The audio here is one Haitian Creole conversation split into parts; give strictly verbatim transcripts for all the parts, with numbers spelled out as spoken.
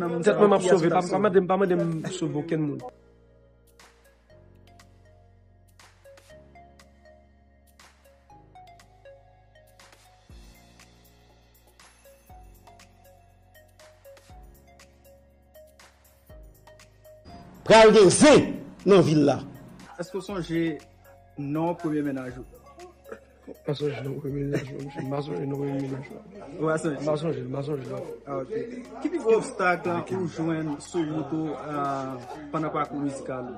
Tèt mwen m ap sove, pa, pa mande m, pa mande m sove okenn moun. Pral gen zen nan vil la. Èske w sonje non premye mennaj ou? M pa sonje non premye mennaj mwen, m pa sonje non premye mennaj mwen. Ou pa sonje? M pa sonje, m pa sonje non. Ah, ok. Ki pi gwo obstak ou jwenn sou wout ou, ah, pandan pakou mizikal ou?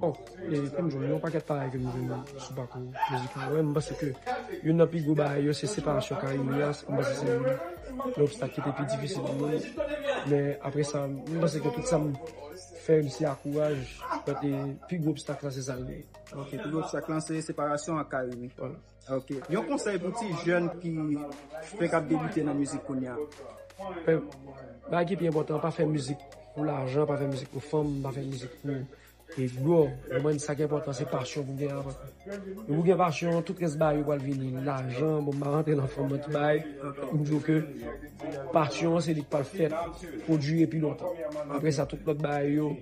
Bon, e pou m di w, yon pakèt bagay ke m jwenn sou pakou mizikal mwen, m panse ke youn nan pi gwo bagay yo se separasyon k a rive a, m panse se youn nan obstak ki te pi difisil pou mwen. Men apre sa, m panse ke tout sa m fè, m se akouraj, pote pi gwo obstak la se sa l ye. Ok, pi gwo obstak lan se separasyon ak k a rive. Vwala. Ok. Yon konsèy pou ti jèn ki fenk ap debite nan mizik kounye a? Men, bagay ki pi enpòtan, pa fè mizik pou lajan, pa fè mizik pou fanm, pa fè mizik pou e glwa. Ou konprann, sa ki enpòtan se pasyon pou gen avan tou. Lè ou gen pasyon, tout rès bagay yo pral vini. Lajan, bon, m pa rantre nan fanm nan tout bagay. M di w ke pasyon an se li k pral fè pwodui pi lontan. Apre sa, tout lòt bagay yo,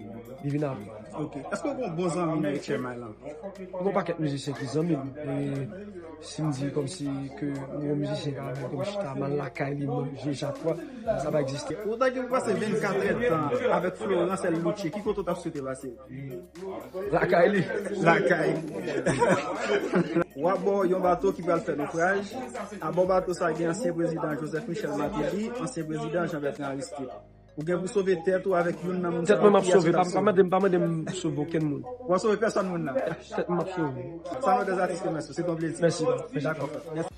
li vin apre. Ok. Èske w gen yon bon zanmi nan H M I lan? M gen yon pakèt mizisyen ki zanmi m. E si m di kòmsi ke yon mizisyen ka vin pou m chita m al lakay li manje chak fwa, sa pa egziste. Ou ta gen pou pase vennkat èdtan avèk Florence El Luce, ki kote w t ap swete pase? Lakay li. Lakay. W ap bò yon bato ki pral fè nofraj. Abò bato sa gen ansyen prezidan Joseph Michel Martelly, ansyen prezidan Jean Bertrand Aristide. Ou gen pou sove tèt ou avèk youn nan moun sa yo. Tèt mwen m ap sove, pa, pa mande m, pa mande m sove okenn moun. W ap sove pèsòn moun nan? Tèt mwen m ap sove. Sa nou dèz atis ke mèsi, se ton plezi. Mèsi, mèsi. Dakò. Mèsi.